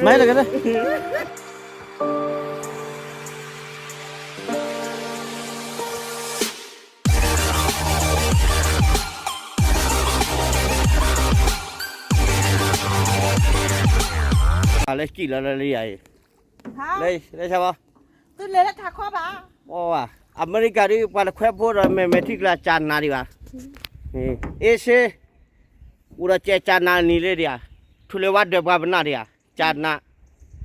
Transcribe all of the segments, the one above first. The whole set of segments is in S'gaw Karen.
မၤတက့ၢ်. လၢစံၣ်လီၤလၢလံယၤအံၤ, လၢဆၣ်ဘီ, အမဲရကၤဒ်ပှၤတခွဲးဖိဒီး မဲာ်မဲာ်ထံကလၤကၠးနးဒံးဘၣ်, အ့ၡ့, အိၣ်ဒီးကဲကၠးနးနံၤလၢဒံးဧါ, ထူလၢဝါဒၢးပှၤပနၢ်ဒံးဧါ, ကၠးနး,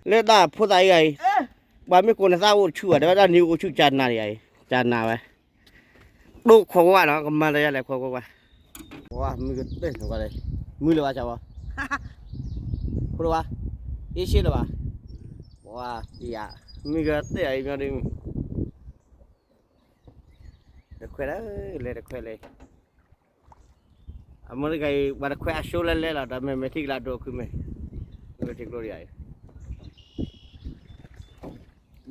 လၢတၢ်ဖိသၣ်အံၤဂၤအံၤ, ပှၤမ့ၢ်ကိးနသၣ်အိၣ်တဆူၣ်ဘၣ် တဲဝဲဒၣ်နံၤအိၣ်ဆူၣ်ကၠးနးဒံးဧါအံၤ, ကၠးနးဝဲ တိၢ်ခိးကွၢ်နီၤ ကမၤလၢယလဲၤခိးကွၢ်ကွၢ်, ဝါ မုၢ်ကတၢၢ်ဝဲလဲၣ်, မုၢ်လၢၤဘၣ်စၢ်ဝဲ, ဖိလၢၤဘၣ်, အ့ၡ့လၢၤဘၣ်, ဝါ ယၤ, မုၢ်ကတၢၢ်အံၤမ့ၢ်ဒ်မုၢ်, တခွဲးလၢ, လဲၤတခွဲးလၢ, အမဲရကၤအံၤ ပှၤတခွဲးအစိလဲလဲလီၤ ဒီးမဲာ်မဲာ်ထံကလၤဒိးခုမဲာ်, မ့ၢ်ထံကျိဒံးဧါအံၤ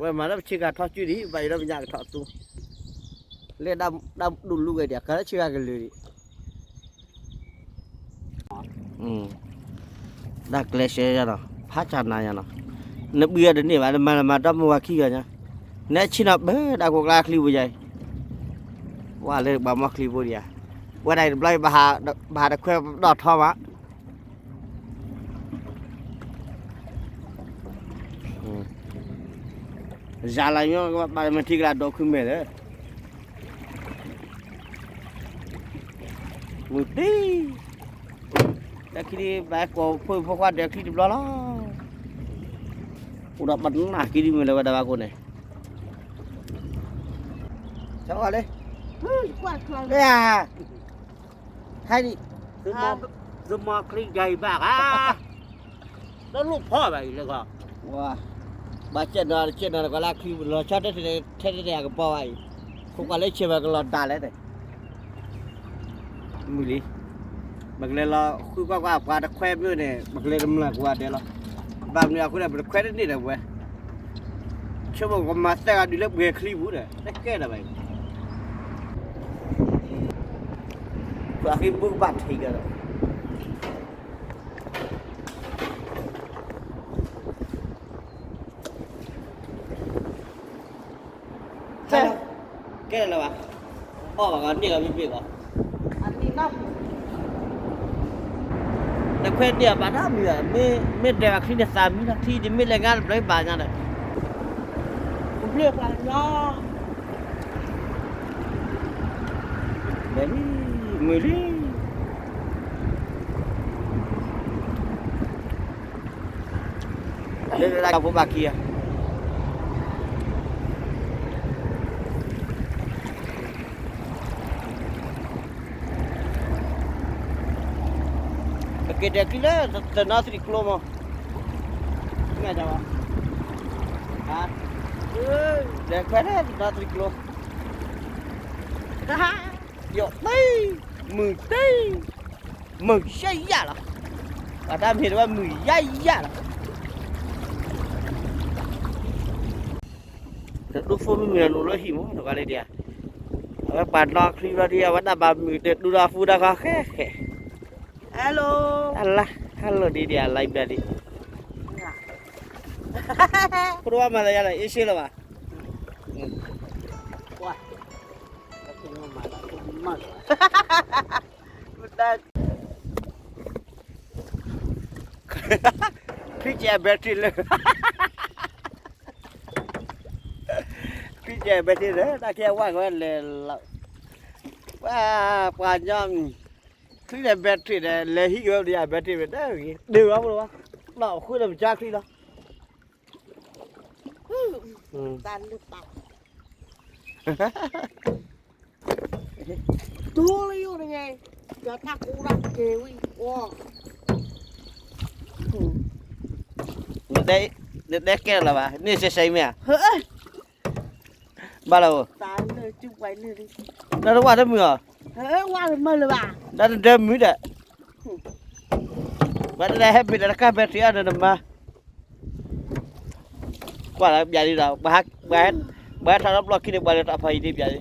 ဝဲမၤလၢပဆ့ကၤထီၣ်စုဒံး ဘၣ်ယိၣ်ဒီးပညၣ်ကထီၣ်သူ, လၢတၢ်ဒိၣ်လူဝဲဒံး ကလၢဆ့ကၤကလုာ်ဒံး, တၢ်ကျဲးစၢးယၤနီၤ ဖးကၠးနးယၤနီၤ, နဘုၣ်အီၤတန့ၢ်ဘၣ် နမၤနမၤဒီမါဝၤခံဂၤညါ, နဆ့ၣ်နီၤပၢတၢ်ကိးကျါချံပူၤယၤအံၤ, ဝဲလၢပှၤမီၢ်ချံဖိဒံးဧါ, ဝဲဒၣ်တဘျီအံၤ ဘၣ်ဟးတခွဲးပဒီၣ်ထီမး ယၤလၢညါ ဘၣ်မ့ၢ်ထံကလၤဒိးခုမဲာ်လၢ မုၢ်တံၢ်, ဒီးခံဒံး ဘၣ်ကိးဖိမုၣ်ဖိခွါဒၢးချံတဘျီလီၤ, အိၣ်ဒီးပနၢ်ကံဒ်မ့ၢ်လၢဝဲဒၣ်ဘၣ်ကိးန့ၣ်, လၢ ဟဲဒံး, သမီချံယၤအံၤဘၣ်ဂါ, တလိၣ်ဖီဘၣ်အံၤလၢကီး, ဘၣ်စဲးနီၤတစဲးနီၤ နကွၢ်လၢချံလီၤဆီထဲထဲထဲထဲအကပီၤဘၣ်အံၤ, ခိးကွၢ်လၢဆဲးဘၣ်ကလီၤဒၣ်လဲၣ်န့ၣ်, မုၢ်လံ, ပကလဲၤလီၤဃုကွၢ်ကွၢ်ပှၤတခွဲးမ့ၢ်န့ၣ် ပကလဲၤတမျၢ်ကိးဂၤဒဲးလီၤ, ဘၣ်မနုၤအဃိန့ၣ် ပတခွဲးတန့ၢ်ဒီးပဝဲ ဆိကမိၣ်ကမၤသၢဂၤဒုးလၢပှဲၤချံပူၤဒီး တကဲလၢၤဘၣ်အံၤ, ပှၤဃ့ဘူးကဘၣ်ထံးကဒီး, ကဲလၢၤဘၣ်, အီၣ်ဘၣ်ကီးန့ၢ်ကီးမ့ၢ်ဘ့ၣ်ကီး တခွဲးန့ၢ်အဘၣ်တၢ်မံၤဘၣ်, မ့ၢ်ဒဲးဘၣ်ချံန့ၣ်သးမံလီၤ, ချံဒ်မ့ၢ်လဲၤငါတဘျီဘၣ်ညါဒီး, ကဘျၢပှၤကညီ, မုၢ်လံ, လၢလၢဖိဘၣ်ခံဂၤ ပက့ၤဒဲးချံလၢတနီသရံၣ်ကျိမး, မ့ၢ်ဝဲ, ဒဲးခွဲးလၢတနီသရံၣ်ကျိ, ယီၢ်တံၢ်, မုၢ်တံၢ်, မုၢ်ယါယါလီၤ, ပှၤတၢ်မ့ၢ်တဝဲမုၢ်ယါယါလီၤ တဒူၣ်ဖိမုၣ်မုၣ်လၢနအိၣ်လၢဟံၣ်မး နကွၢ်လၢဒံးဧါ, အဝဲပှၤနီၣ်ချံဘျီဒံး အဝဲတၢ်ဘၣ်မုာ်တဒူၣ်ဒီးဖူတၢ်ခီဃဲဃဲ, hello, hello ဒံးဒံး အလါဘျီဒံး, ဖိတဝါမၤသးယါလၢ အ့ၡ့လၢၤဘၣ်, ချံကဲ battery လၢ ချံကဲ battery လၢ တၢ်ကဲဝါကဝဲလဲၤလီၤ, ပှၤ ပှၤညီ ချံန့ၣ် battery ဒီး လဲၤဟံးကဝဲဒံး battery ဝဲဒၣ်ဂ့ၤ ဒုးဝဲဖိလီၤ, ဒီးဃုဒီးပကၢ်ချံလီၤ, တၢ်လၢပာ် တူၢ်လၢယိၣ်တဂ့ၤ, ဒီးတၢ်ကူတၢ်ကဲဝံၤအီၤ, နတဲကဲလၢၤဘၣ် န့ၣ်စဲးစဲးမ့ၢ်ဧါ, ဘၣ်လီၤ, နတဝၢ်တမုာ်အီၤ, တဒၢမုာ်ဒီး, ဘၣ်တဒၢဟဲဘ့ၣ်ဒီးတကၢ် battery အါဒီးနမါ ကွၢ်လၢပျးလံဒီး ပှၤဟဲထီၣ်လၢပျီၢ်ခံန့ၣ် ပှၤလဲၤထီၣ်ဖီယံၤဒ်ပျးလံ,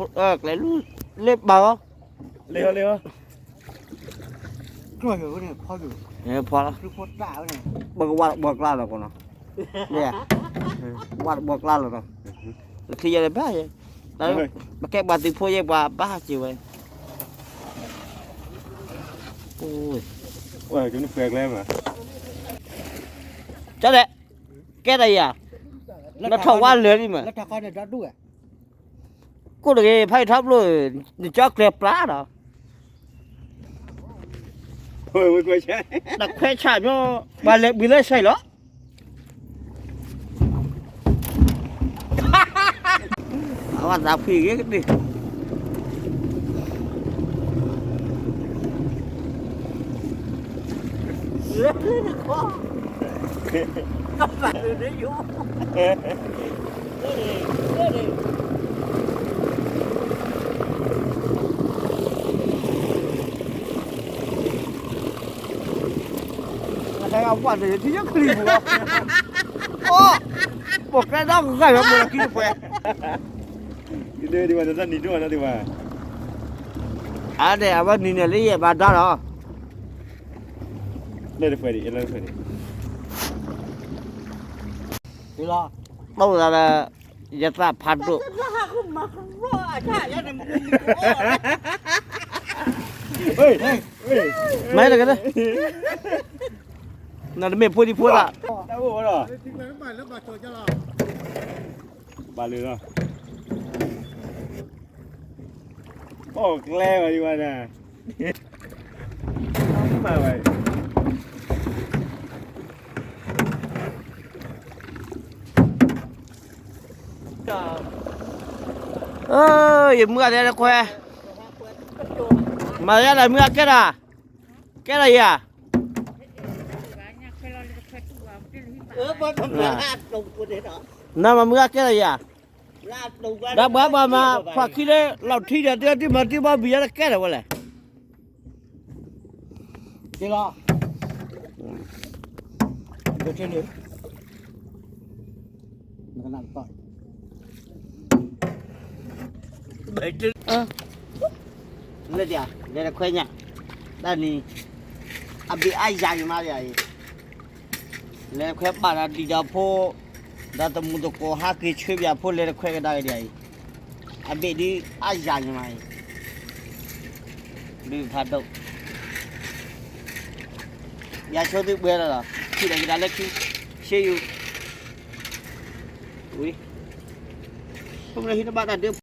ကျဲလူၢ်လၢဘၣ်အီၤ, လ့ၤလ့ၤ, ဖီလီၤ, ပကဝၢ်တဘီကျါလီၤကီးနီၤ, ဝၢ်တဘီကျါလီၤနီၤ, တထံၣ်ယဲၢ်လၢဘၣ်ယဲ, ပကဲပှၤသုးဖိယဲၢ်ပှၤဘၣ်ဟးစၢၤဝဲ, ကၠီဒဲး, ကဲတယၤ, လၢထီၣ်ဝါလၢာ်လံမး, လၢထီၣ်ခီန့ၣ်ဒီဒူၣ်ဝဲ, ကိၣ်တဂ့ၤ ဖးယံၤထီဘျိ, နကၠီကျဲပျၢ်ဒီး, တခွဲဆၣ်ညီ, ပှၤလဲၤဘှံးလၢဆဲးလီၤ. အဝဲသးဖှံဂ့ၤကတ့ၢ်. အဝဲတဂၤပှၢ်တဂ့ၤ ထံယဲၢ်ခလံၤပူၤလီၤ. အိ, ပိာ်ကျဲဒီဂၤဝဲ မိၢ်လီၤခံတပှဲၤ, ဒ်ဝဲတနံၤဒိၣ်နၤဒ်ဝဲ, အါန့ၣ် အဝဲနံၤန့ၣ်လၢယဲၢ်ဘၣ်ဒါလီၤ. လၢတပှဲၤဒံး လၢတပှဲၤဒံး, လီၤ, ဘၣ်ဝဲဒၣ်လၢ ယသးဖးဒိၣ်, မၤတကဲ, နတမ့ၢ်ဖိဒံဖိသၣ်, ဘၣ်လၢလီၤ, အီၣ်ကျဲဝဲဒံးဝဲဒၣ်, မၤဝဲ ယမုၢ်ဂၤတဲတခွဲ, မၤယၤဒီးမုၢ်ဂၤကဲတၢ်, ကဲတၢ်ယၤ, နမၤမုၢ်ဂၤကဲတၢ်ယၤ, ဒီးပှၤဘၣ်မၤ ပှၤခံလၢလီၤထံဒီး တုၤမၤတုၤဘီဘံၤယၤတကဲတၢ်ဝဲလဲၣ်. က့ၤလီၤ, က့ၤလီၤ, လၢဒၣ် လဲၤတခွဲညါ, တၢ်နံၤ, အဘ့ၣ်အါယၤယမါဒၣ်အံၤ, လဲၤတခွဲဘၣ်ဒီးဒံၣ်ဒီးဖိ, ဒီးတမူသကိးဟးက့ၤဆှၢပယၤဖိလဲၤတခွဲကဒါက့ၤဒၣ်အံၤ, အဘ့ၣ်ဒ်အါယၤယမါအံၤ, ဒုးဖးဒိၣ်, ယၤဆိသုပှဲၤလီၤလီၤ, ခံဒီးကဒါလၢခံ, ဆ့ယုၢ်, ဝံၤ, ဖိမ့ၢ်ဟံးတဘၣ်တၢ်ဒုး